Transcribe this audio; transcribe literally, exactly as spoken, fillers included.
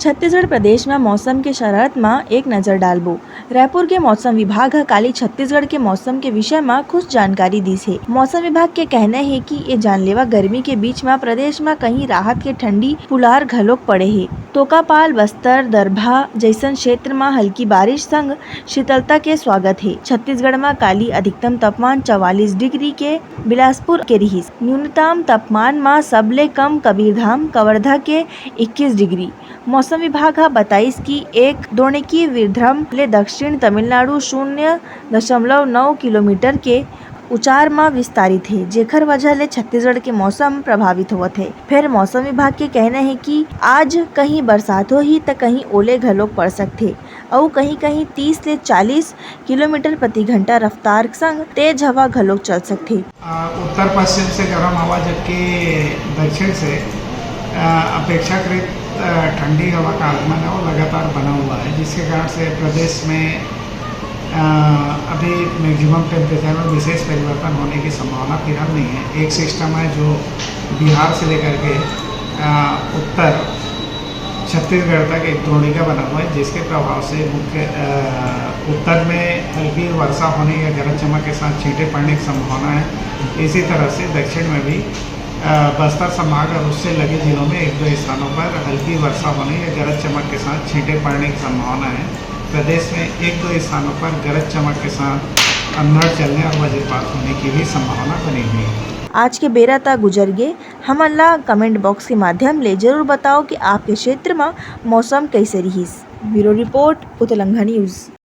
छत्तीसगढ़ प्रदेश म मौसम के शरारत म एक नजर डालबो। रायपुर के मौसम विभाग ह काली छत्तीसगढ़ के मौसम के विषय म कुछ जानकारी दिस हे। मौसम विभाग के कहना हे कि ये जानलेवा गर्मी के बीच म प्रदेश म कहीं राहत के ठंडी फुहार घलोक पड़े हे। तोकापाल, बस्तर, दरभा जइसन क्षेत्र म हल्की बारिश संग शीतलता के स्वागत हे। छत्तीसगढ़ म काली अधिकतम तापमान चवालीस डिग्री के बिलासपुर के रिहिस। न्यूनतम तापमान म सबले कम कबीरधाम, कवर्धा के इक्कीस डिग्री। मौसम विभाग ह बताइस कि एक द्रोणिकी विदर्भ ले दक्षिण तमिलनाडु शून्य दशमलव नौ किलोमीटर के उचार म विस्तारित हे, जेखर वजह ले छत्तीसगढ़ के मौसम प्रभावित होवत हे। फेर मौसम विभाग के कहना हे कि आज कहीं बरसात होही, त कहीं ओले घलोक पड़ सकथे, अउ कहीं-कहीं तीस ले चालीस किलोमीटर प्रति घंटा रफ्तार संग तेज हवा घलोक चल सकथे। अ, उत्तर पश्चिम से गर्म हवा, जबकि दक्षिण से, अ, अपेक्षाकृत, अ, ठंडी हवा का आगमन है, वो लगातार बना हुआ है, जिसके कारण से प्रदेश में, अ, अभी मैक्सिमम टेम्परेचर में विशेष परिवर्तन होने की संभावना फिलहाल नहीं है। एक सिस्टम है जो बिहार से लेकर के, अ, उत्तर छत्तीसगढ़ तक एक द्रोणिका बना हुआ है, जिसके प्रभाव से मुख्य, अ, उत्तर में हल्की वर्षा होने या गरज चमक के साथ छींटे पड़ने की संभावना है। इसी तरह से दक्षिण में भी, अ, बस्तर संभाग और उससे लगे जिलों में एक दो स्थानों पर हल्की वर्षा होने या गरज चमक के साथ छींटे पड़ने की संभावना है। प्रदेश में एक दो स्थानों पर गरज चमक के साथ अंधड़ चलने और वज्रपात होने की भी संभावना बनी हुई है। आज के बेरा त गुजर गे, हमन ला कमेंट बॉक्स के माध्यम ले जरूर बताओ कि आपके क्षेत्र म मौसम कइसे रिहिस। Bureau report, Utlanga news.